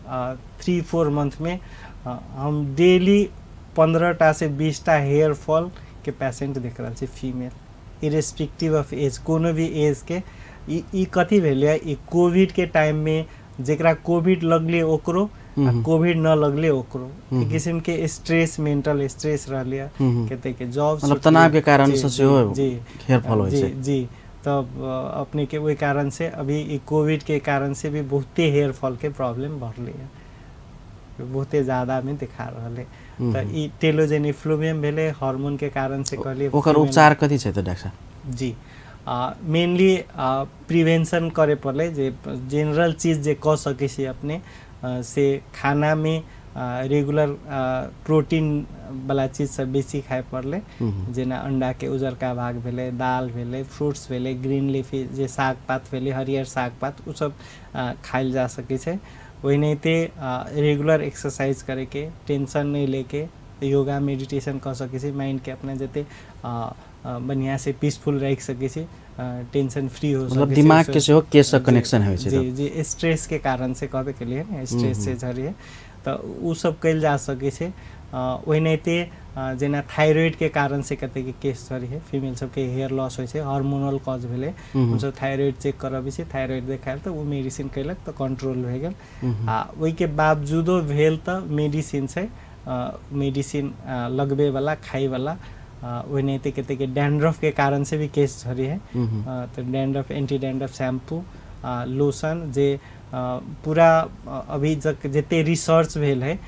3-4 मंथ में हम डेली 15 टा से 20 टा हेयर फॉल के पेशेंट देख रहल छी, फीमेल, इरेस्पेक्टिव ऑफ एज, कोनो भी एज के। ई कथी भेलै, ई कोविड के टाइम में जेकरा कोविड लगले ओकरो आ कोविड न लगले ओकरो एक किसिम के स्ट्रेस, मेंटल स्ट्रेस रहले, कते के जॉब मतलब तनाव के कारण से सेहो हेयर फॉल होइ छै। जी जी, तब अपने के ओहि कारण से अभी ई कोविड के कारण से भी बहुते हेयर फॉल के प्रॉब्लम बढ़ले है, बहुते ज्यादा में दिखा रहल है। तऽ ई टेलोजेन इफ्लुवियम भेलै, हार्मोन के कारण से कहलिए। ओकर उपचार कथी छै तऽ डॉक्टर साहब? जी, मेनली प्रिवेंशन करे पड़लै, जे जनरल चीज जे कऽ सकै छी अपने, से खाना में रेगुलर प्रोटीन वाला चीज सब बेसी खाय पड़लै, जेना अंडा के उजरका भाग भेलै, दाल भेलै, फ्रूट्स भेलै, ग्रीन लीफी जे साग पात भेलै, हरियर साग पात, ओ सब खायल जा सकै छै। ओहिनाहिते रेगुलर एक्सरसाइज करैके, टेंशन नहि लेके, योगा मेडिटेशन कऽ सकै छी, माइंडके अपना जते बढ़िया से पीसफुल राखि सकै छी, टेंशन फ्री हो मतलब दिमाग के सेहो केस से कनेक्शन होइ छै। जी जी, स्ट्रेस के कारण से कहबे केलिए ने, स्ट्रेस से झरिए तऽ ओ सब कयल जा सकै छै। ओहिनाहिते जेना थायराइड के कारण से कतेक केस झरी है, फीमेल सबके हेयर लॉस होइ छै, हार्मोनल कॉज भेलै, हमसब थायराइड चेक करबै छी, थायराइड देखायल तऽ ओ मेडिसिन कयलक तऽ कंट्रोल भए गेल। आ ओहिके बावजूदो भेल तऽ मेडिसिन छै, मेडिसिन लगबे वाला, खाइ वाला। ओहिनाहिते कतेक डैंड्रफ के कारण से भी केस झरी है, तऽ dandruff, anti dandruff shampoo, lotion, जे पूरा अभी तक जते रिसर्च भेल है,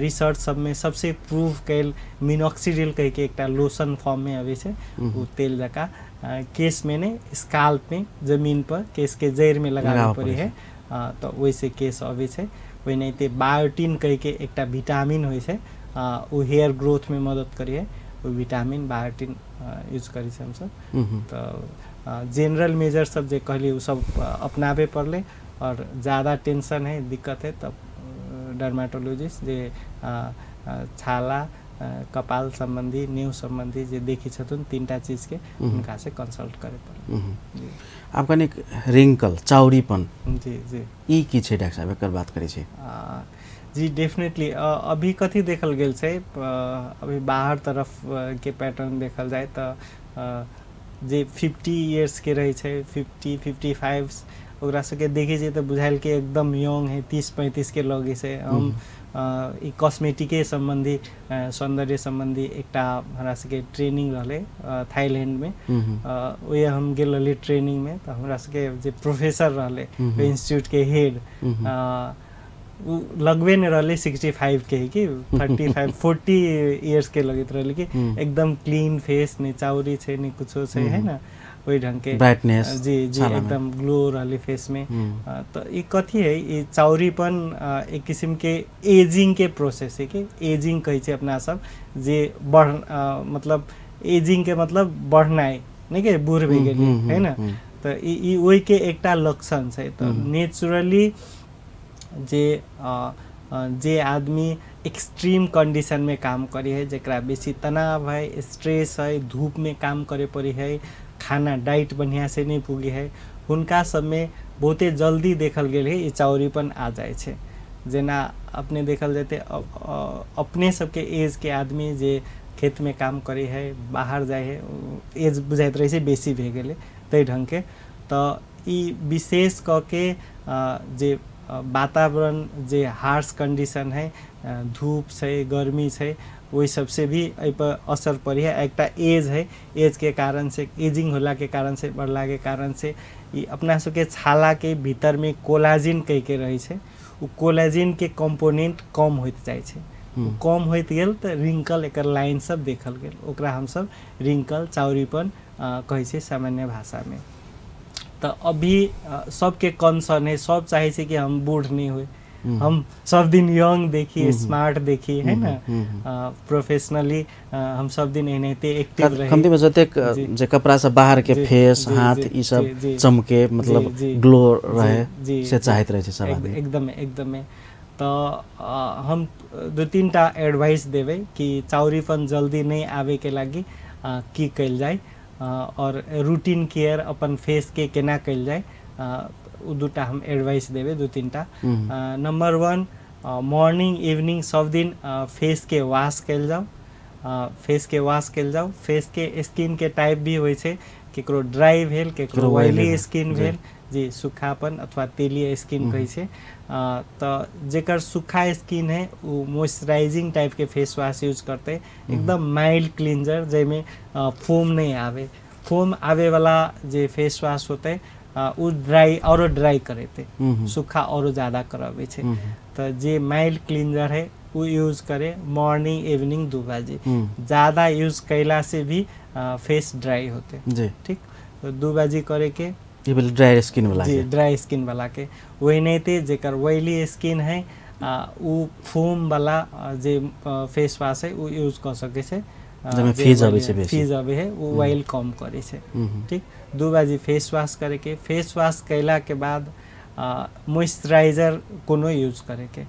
रिसर्च सब में सबसे प्रूव कैल मिनोक्सिडिल कह के एकटा लोशन फॉर्म में अबै छै, ओ तेल जकाँ केस में ने स्काल्प में, जमीन पर केस के जड़ि में लगाबे पड़ै है, तऽ ओहिसे केस अबै छै। ओहिनाहिते बायोटिन कह के एकटा विटामिन होइ छै, ओ हेयर ग्रोथ में मदद करै है, ओ विटामिन बायोटिन यूज करै छी हमसब। तऽ जनरल मेजर सब जे कहलियै ओ सब अपनाबे पड़लै। और ज़्यादा टेंशन है, दिक्कत है, तब डर्माटोलॉजिस्ट जे छाला कपाल संबंधी, नेव संबंधी जे देखी छथुन 3टा चीज के, उनका से कंसल्ट करे पड़लै। आब कनिक रिंकल, चाउरीपन, जी जी, ई की छै डॉक्टर साहब, एकर बात करै छी। जी डेफिनेटली अभी कथी देखल गेल छै, अभी बाहर तरफ के पैटर्न देखल जाय तऽ जे 50 इयर्स के रहै छै, 50-55, ओकरा सबके देखै छियै तऽ बुझायल कि एकदम यंग है, 30-35 के लगै छै। हम ई कॉस्मेटिके सम्बन्धी, सौन्दर्य सम्बन्धी एकटा हमरा सबके ट्रेनिंग रहलै थाईलैंडमे, ओहि हम गेल रहली ट्रेनिंगमे, तऽ हमरा सबके जे प्रोफेसर रहलै ओहि इंस्टीट्यूटके हेड, उ लगबे नहि रहलै 65 के, कि 35-40 इयर्स के लगैत रहलै, कि एकदम क्लीन फेस, नहि चाउरी छै नहि कुछो छै, है ने। ओहि ढंग के ब्राइटनेस जी जी एकदम ग्लो रहलै फेस में। तो ई कथी है, ई चाउरीपन एक किस्म के एजिंग के प्रोसेस है कि एजिंग कहै छै अपना सब जे बढ़ मतलब एजिंग के मतलब बढ़नाइ नहि के बूढ़ भए गेलियै है ना, तऽ ई ओहि के एकटा लक्षण छै। तऽ नेचुरली जे आदमी एक्सट्रीम कंडीशन में काम करी है, जकरा बेसी तनाव है, स्ट्रेस है, धूप में काम करे पड़ी है, खाना डाइट बढ़िया से नहीं पुगी है, हुनका सब में बहुते जल्दी देखल गेल है ई चाउरीपन आ जाइ छै। जेना अपने देखल जेतै अपने सबके एज के आदमी जे खेत में काम करे है, बाहर जाइ है, एज बुझाइत रहै छै बेसी भए गेलै ताहि ढंग के। तऽ ई विशेष कऽ के जे वातावरण जे हार्श कंडीशन है, धूप छै, गर्मी छै, ओहि सबसे भी एहिपर असर पड़ी है। एकटा एज है, एज के कारण से, एजिंग होला के कारण से, बढ़ला के कारण से ई अपना सबके छाला के भीतर में कोलाजिन कह के रहै छै, ओ कोलाजिन के कंपोनेंट कम होइत जाइ छै, कम होइत गेल तऽ रिंकल एकर लाइन सब देखल गेल, ओकरा हमसब रिंकल चाउरीपन कहै छै सामान्य भाषा में। तऽ अभी सबके कंसर्न है, सब चाहै छै कि हम बूढ़ नहीं होय, हम सब दिन यंग देखी, स्मार्ट देखी है ना, प्रोफेशनली हम सब दिन एनाहिते एक्टिव रही। कमती में जतेक जे कपड़ा से बाहर के फेस हाथ ई सब चमके मतलब ग्लो रहे से चाहैत रहे छै सब आदमी। एकदम एकदम। तऽ हम 2-3 टा एडवाइस देबै कि चाउरीपन जल्दी नहीं आवे के लागी की कयल जाय और रूटीन केयर अपन फेस के केना कयल जाय, ओ दूटा हम एडवाइस देबै 2-3 टा। नंबर 1, मॉर्निंग इवनिंग सब दिन फेस के वॉश कयल जाओ, फेस के वॉश कयल जाओ। फेस के स्किन के टाइप भी होइ छै, केकरो ड्राई भेल, केकरो ऑयली स्किन भेल, जी सूखापन अथवा तेलीय स्किन कहै छै। तऽ जेकर सूखा स्किन है ओ मॉइस्चराइजिंग टाइप के फेस वॉश यूज करतै, एकदम माइल्ड क्लींजर जाहिमे फोम नहीं आवे, फोम आवे वाला जे फेस वॉश होतै उ ड्राई औरो ड्राई करेतै, सूखा औरो ज़्यादा कराबै छै। तऽ जे माइल्ड क्लींजर है उ यूज करे मॉर्निंग इवनिंग 2 बाजी, ज़्यादा यूज कैला से भी फेस ड्राई होते जी। ठीक, तो 2 बाजी करे के ड्राई स्किन वाला जी, ड्राई स्किन वाला के। वही नहीं थे जेकर ऑयली स्किन है उ फोम वाला जे फेस वॉश है उ यूज कर सके छै, फीज आबै छै, फीज आबै है, उ ऑयल कम करे छै। ठीक, 2 बाजी फेस वॉश करे के। फेस वॉश कैला के बाद मॉइस्चराइजर कोनो यूज करे के।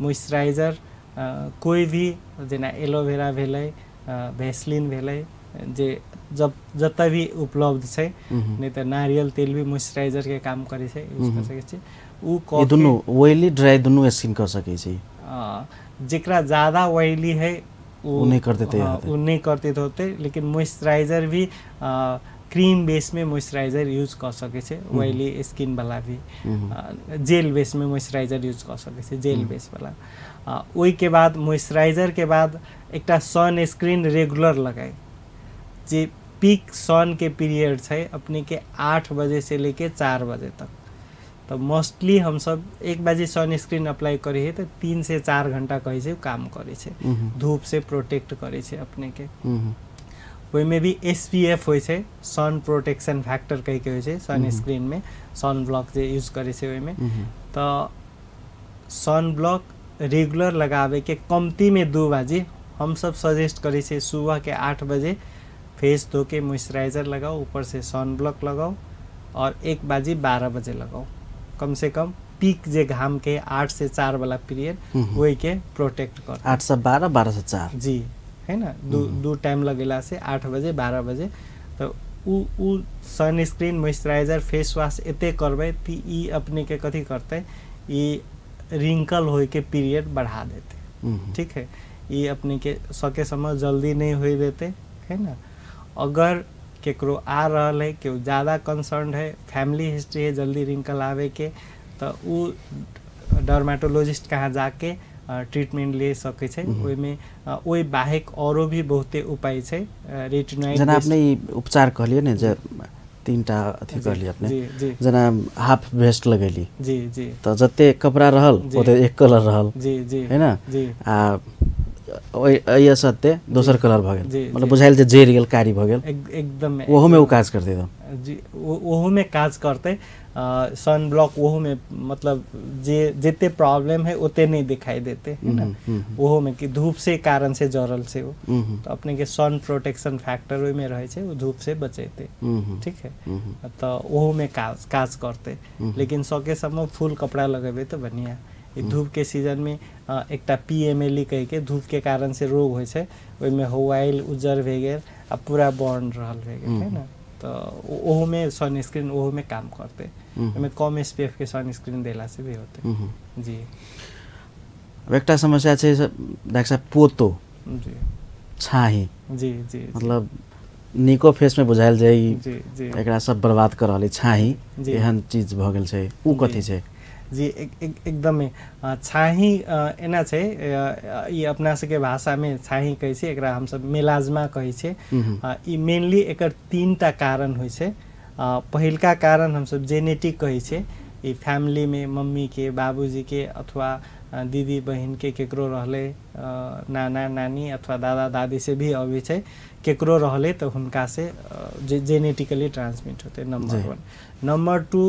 मॉइस्चराइजर कोई भी जेना एलोवेरा भेलै, वैसलीन भेलै, जे जब जतऽ भी उपलब्ध छै, नहीं तऽ नारियल तेल भी मॉइस्चराइजर के काम करै छै, यूज कर सकै छी। उ दुनू ऑयली ड्राई दुनू स्किन कर सकै छी। जेकरा ज्यादा ऑयली है उ नहीं कर देते, उ नहीं करते होते, लेकिन मॉइस्चराइजर भी क्रीम बेस में मॉइस्चराइजर यूज कर सकै छै, ऑयली स्किन वाला भी जेल बेस में मॉइस्चराइजर यूज कर सकै छै, जेल बेस वाला। ओहि के बाद मॉइस्चराइजर के बाद एकटा सन स्क्रीन रेगुलर लगाई, जे पीक सन के पीरियड छै अपने के 8 बजे से लेके 4 बजे तक। तो मोस्टली हम सब 1 बजे सन स्क्रीन अप्लाई करे है तो 3 से 4 घंटा कहै छै काम करे छै, धूप से प्रोटेक्ट करे छै अपने के। ओहिमे भी SPF होइ छै, सन प्रोटेक्शन फैक्टर कहि के होइ छै सन स्क्रीन में, सन ब्लॉक जे यूज करे छै ओहिमे। तो सन ब्लॉक रेगुलर लगावे के कमती में 2 बजे हम सब सजेस्ट करे छै, सुबह के 8 बजे फेस धो के मॉइस्चराइजर लगाओ, ऊपर से सन ब्लॉक लगाओ और 1 बजे 12 बजे लगाओ, कम से कम पीक जे घाम के 8 से 4 वाला पीरियड वही के प्रोटेक्ट कर। 8 से 12, 12 से 4 जी है ना, दो टाइम लगेला से 8 बजे 12 बजे। तो उ सनस्क्रीन मॉइस्चराइजर फेस वॉश एते करबै त ई अपने के कथी करतै, ई रिंकल होय के पीरियड बढ़ा देते। ठीक है, ई अपने के सके समय जल्दी नहीं होय देते है ना। अगर केकरो आ रहल है, केओ ज़्यादा कंसर्न है, फैमिली हिस्ट्री है जल्दी रिंकल आवे के, तो उ डर्मेटोलॉजिस्ट कहाँ जाके ट्रीटमेंट ले सकै छै। ओहिमे ओहि बाहेक औरो भी बहुते उपाय छै रेटिनोइड। जेना अपने ई उपचार कहलियै ने जे 3 टा अथी कहलियै अपने, जेना हाफ वेस्ट लगेली जी जी, तो जते कपड़ा रहल ओते एक कलर रहल जी जी है ना जी, आ ओहि सत्ते दोसर कलर भऽ गेल, मतलब बुझायल जे जरि गेल कारी भऽ गेल एकदम, ओहोमे ओ काज कर देत। जी ओहूमे काज करतै। सन ब्लॉक ओहूमे मतलब जे जते प्रॉब्लम है ओते नहीं दिखाई देते है ना, ओहोमे कि धूप से कारण से जरल छै ओ, तो अपने के सन प्रोटेक्शन फैक्टर ओहिमे रहै छै, ओ धूप से बचेतै, ठीक है, तऽ ओहोमे काज काज करतै। लेकिन सके सम्म फुल कपड़ा लगेबै तऽ बढ़िया। ई धूप के सीजन में एकटा PMLE कहि के धूप के कारण से रोग होइ छै, ओहिमे हौआइल उज्जर भए गेल आ पूरा बर्न रहल भए गेल है ना, तऽ ओहोमे सनस्क्रीन ओहोमे काम करतै, ओहिमे कम SPF के सनस्क्रीन देला से भी होतै। जी अब एकटा समस्या छै डाक्टर साहब, पोतो जी छाही जी जी मतलब निको फेस में बुझायल जाय जी जी एकरा सब बर्बाद कर रहल छाही, एहन चीज भऽ गेल छै, उ कथी छै? जी एकदमै छाही एना छै, ई अपना सबके भाषामे छाही कहै छै, एकरा हमसब मेलाजमा कहै छै। ई मेनली एकर 3टा कारण होइ छै। पहिलका कारण हमसब जेनेटिक कहै छै, ई फैमिलीमे मम्मीके बाबूजीके अथवा दीदी बहिनके केकरो रहलै, नाना नानी अथवा दादा दादी से भी अबै छै, केकरो रहलै तऽ हुनका से जेनेटिकली ट्रांसमिट होतै, नंबर 1। नंबर 2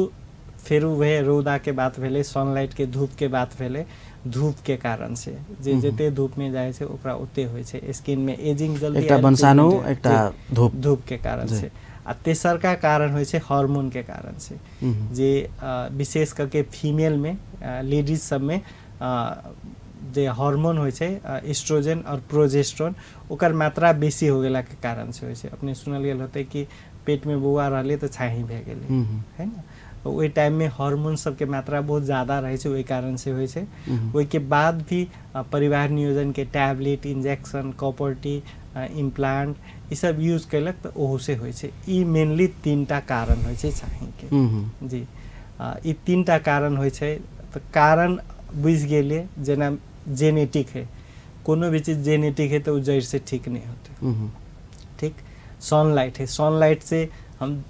फेर वह रौदा के बात भेलै, सनलाइट के धूप के बात भेलै, धूप के कारण से जे जते धूप में जाइ छै ओकरा ओते होइ छै स्किन में एजिंग जल्दी, एकटा वंशाणु एकटा धूप, धूप के कारण से। आ तेसरका कारण होइ छै हार्मोन के कारण से, जे विशेष करके फीमेल में लेडीज सब में जे हार्मोन होइ छै एस्ट्रोजन और प्रोजेस्ट्रोन, ओकर मात्रा बेसी हो गेला के कारण से होइ छै। अपने सुनल गेल होतै कि पेट में बौआ रहलै तऽ छाही भए गेलै है ना, ओहि टाइम में हार्मोन सबके मात्रा बहुत ज़्यादा रहै छै, ओहि कारण से होइ छै। ओहिके बाद भी परिवार नियोजन के टैबलेट, इंजेक्शन, कॉपर्टी, इम्प्लांट ई सब यूज केलक तऽ ओहो से होइ छै। ई मेनली 3टा कारण होइ छै छाही के। जी ई 3टा कारण होइ छै। तऽ कारण बुझि गेलियै, जेना जेनेटिक है, कोनो भी चीज जेनेटिक है तऽ ओ जड़ि से ठीक नहीं होतै, ठीक। सनलाइट है, सनलाइट से हम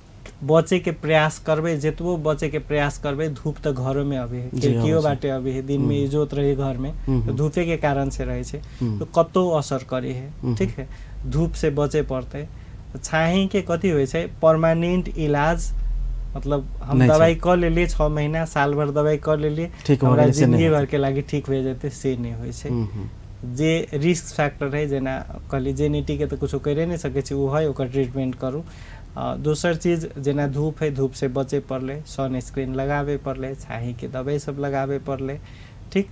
बचे के प्रयास करबै, जतबो बचे के प्रयास करबै, धूप तऽ घरो में अबै है, खिड़कियो बाटे अबै है, दिन में इजोत रहे घर में तऽ धूपे के कारण से रहै छै, तो कतौ असर करे है, ठीक है, धूप से बचे पड़तै। छाही के कथी होइ छै, परमानेंट इलाज, मतलब हम दवाई कऽ लेलियै 6 महीना साल भर दवाई कऽ लेलियै, हमरा जिंदगी भर के लागि ठीक भए जेतै, से नहि होइ छै। जे रिस्क फैक्टर है, जेना कहली जेनेटिक के तऽ कुछो करिए नहि सकै छी, ओ है ओकर ट्रीटमेंट करू। दोसर चीज जेना धूप है, धूप से बचे पड़लै, सन स्क्रीन लगाबे पड़लै, छाही के दवाई सब लगाबे पड़लै, ठीक।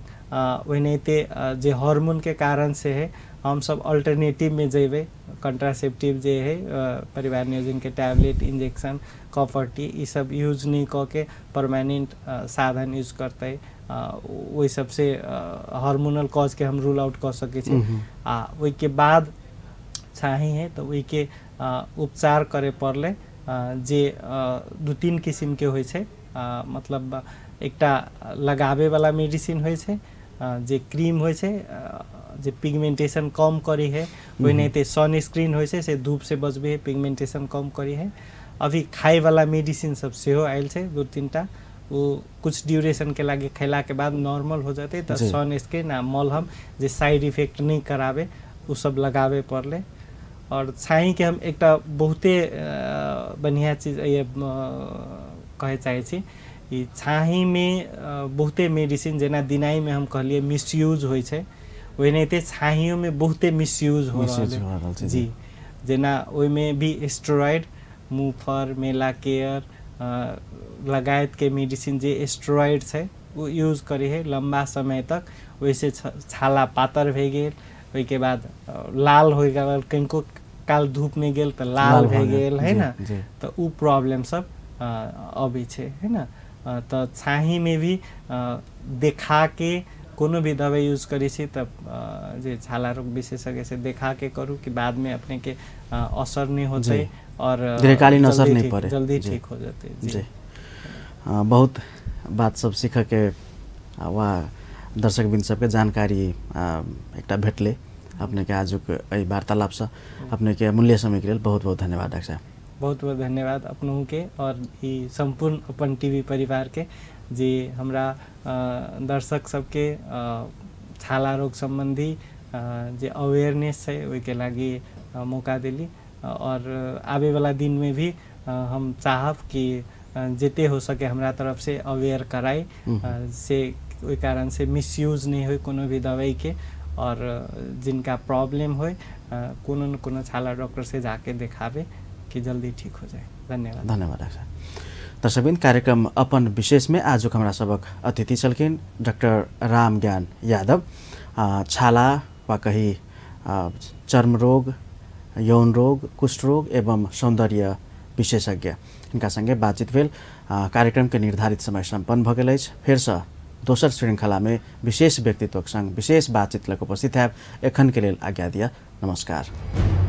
ओनाहिते जे हार्मोन के कारण से है, हम सब अल्टरनेटिव में जेबै, कंट्रासेप्टिव जे है परिवार नियोजन के टैबलेट, इंजेक्शन, कॉपर्टी ई सब यूज नहीं कऽ के परमानेंट साधन यूज करतै, ओहि सबसे हार्मोनल कॉज के हम रूल आउट कऽ सकै छी। आ ओहिके बाद छाही है तऽ ओहिके उपचार करे पड़लै, जे 2-3 किसिमके होइ छै, मतलब एकटा लगाबेवला मेडिसिन होइ छै, जे क्रीम होइ छै जे पिगमेंटेशन कम करी है, ओहिनाहिते सनस्क्रीन होइ छै से धूप से बचबै है, पिगमेंटेशन कम करी है। अभी खाइवला मेडिसिन सब सेहो आयल छै 2-3टा, ओ कुछ ड्यूरेशन के लागि खैलाके बाद नॉर्मल हो जेतै, तऽ सनस्क्रीन आ मलहम जे साइड इफेक्ट नहि कराबे ओ सब लगाबे पड़लै। और छाही के हम एकटा बहुते बढ़िया चीज कहे चाहै छी, ई छाहीमे बहुते मेडिसिन जेना दिनाइमे हम कहलियै मिसयूज होइ छै, ओहिनाहिते छाहियोमे बहुते मिसयूज हो रहल छै। जी जेना ओहिमे भी स्टेरॉइड, मुँहफर, मेला केयर लगायतके मेडिसिन जे स्टेरॉइड छै ओ यूज करै है लम्बा समय तक, ओहिसँ छाला पातर भए गेल, ओहिके बाद लाल हो गेल, कनिको काल धूप में गेल तऽ लाल भए गेल है ना, तऽ उ प्रॉब्लम सब अबै छै है ना। तऽ छाहीमे भी देखा के कोनो भी दवाई यूज करै छी तऽ जे छाला रोग विशेषज्ञ से देखा के करू कि बाद में अपने के असर नहीं होतै और दीर्घकालीन असर नहीं पड़े, जल्दी ठीक हो जेतै। जी बहुत बात सब सीख के वा दर्शकबिन सबके जानकारी एकटा भेटलै अपने के आजुक एहि वार्तालापसँ। अपने के अमूल्य समय के लेल बहुत बहुत धन्यवाद डॉक्टर साहब। बहुत बहुत धन्यवाद अपनहु के और ई सम्पूर्ण अपन टीवी परिवार के, जे हमरा दर्शक सबके छाला रोग सम्बन्धी जे अवेयरनेस छै ओहिके लागि मौका देली, और आबेवाला दिनमे भी हम चाहब कि जते हो सके हमरा तरफ से अवेयर कराई, से ओहि कारण से मिसयूज नहीं हो कोनो भी दवाई के, और जिनका प्रॉब्लम हो कोनो न कोनो छाला डॉक्टर से जाके देखावे कि जल्दी ठीक हो जाए। धन्यवाद। धन्यवाद डाक्टर साहब। दर्शकबिन, कार्यक्रम अपन विशेष में आजुक हमरा सबक अतिथि छलखिन डॉक्टर रामज्ञान यादव, छाला वा कही चर्म रोग, यौन रोग, कुष्ठ रोग एवं सौंदर्य विशेषज्ञ, हिनका संगे बातचीत भेल। कार्यक्रम के निर्धारित समय सम्पन्न भऽ गेल अछि। फेरसँ दोसर श्रृंखला में विशेष व्यक्तित्वक संग विशेष बातचीत लऽ कऽ उपस्थित हैब। एखन के लेल आज्ञा दिअ। नमस्कार।